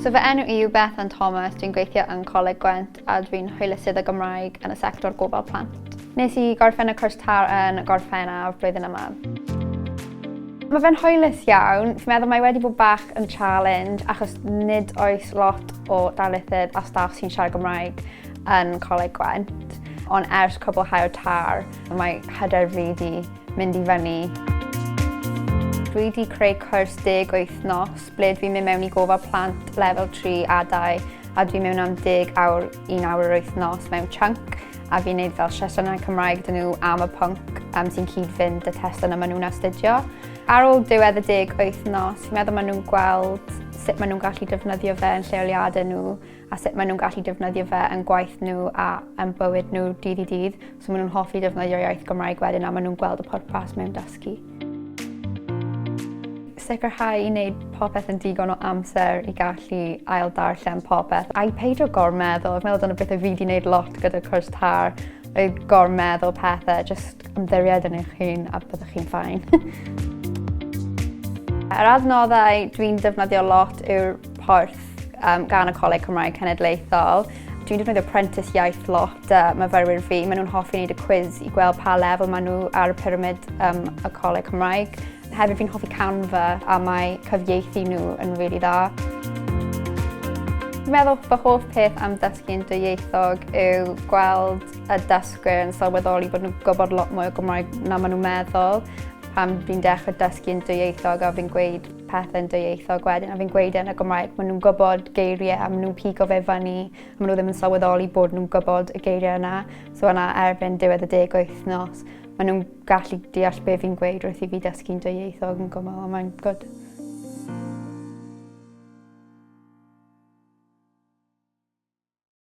So fy enw i yw Bethan Thomas, dwi'n gweithio yn Coleg Gwent a dwi'n hwylusydd y Gymraeg yn y sector gofal plant. Nes i gorffen y cwrs TAR yn Gorffennaf blwyddyn yma. Mae fe'n hwylus iawn. Fi'n meddwl mae wedi bod bach yn challenge achos nid oes lot o darlithydd a staff sy'n siarad Gymraeg yn Coleg Gwent. Ond ers cwblhau o TAR, mae hyder fi di mynd i fyny. Dwi wedi creu cwrs 10 wythnos ble dwi'n mynd mewn i gofal plant lefel 3 a 2 a dwi'n mewn am 10 awr, 1 awr yr wythnos mewn chunk a fi'n neud fel sesiynau Cymraeg dyn nhw am y pwnc sy'n cyd-fynd y testun yma nhw'n astudio. Ar ôl diwedd y 10 wythnos, fi'n meddwl maen nhw'n gweld sut maen nhw'n gallu defnyddio fe yn lleoliadau nhw a sut maen nhw'n gallu defnyddio fe yn gwaith nhw a yn bywyd nhw dydd i dydd. So maen nhw'n hoffi defnyddio'r iaith Gymraeg wedyn a maen nhw'n gweld y pwrpas mewn dysgu. Sicrhau i wneud popeth yn digon o amser i gallu ail darllen popeth. A i peidio gormeddwl, fi'n meddwl dyna beth fi wedi wneud lot gyda cwrs TAR, oedd gormeddwl pethau, just ymddiried yn eich hun a byddwch chi'n fine. Yr adnoddau dwi'n defnyddio lot yw'r porth gan y Coleg Cymraeg Cenedlaethol. Dwi'n defnyddio Prentis Iaith lot myfyrwyr fi. Maen nhw'n hoffi wneud y cwiz i gweld pa lefel maen nhw ar y pyramid y Coleg Cymraeg. Hefyd fi'n hoffi Canva a mae cyfieithu nhw yn really dda. Fi'n meddwl fy hoff peth am dysgu'n dwyieithog yw gweld y dysgwyr yn sylweddoli bod nhw'n gwybod lot mwy o Gymraeg na maen nhw'n meddwl. Pan fi'n dechrau dysgu'n dwyieithog a fi'n gweud pethau'n dwyieithog wedyn a fi'n gweud e yn y Gymraeg, maen nhw'n gwybod geiriau a maen nhw'n pigo fe fyny a maen nhw ddim yn sylweddoli bod nhw'n gwybod y geiriau yna. So yna erbyn diwedd y 10 wythnos, maen nhw'n gallu deall be fi'n gweud wrth i fi dysgu'n dwyieithog yn gwmwl a mae'n good.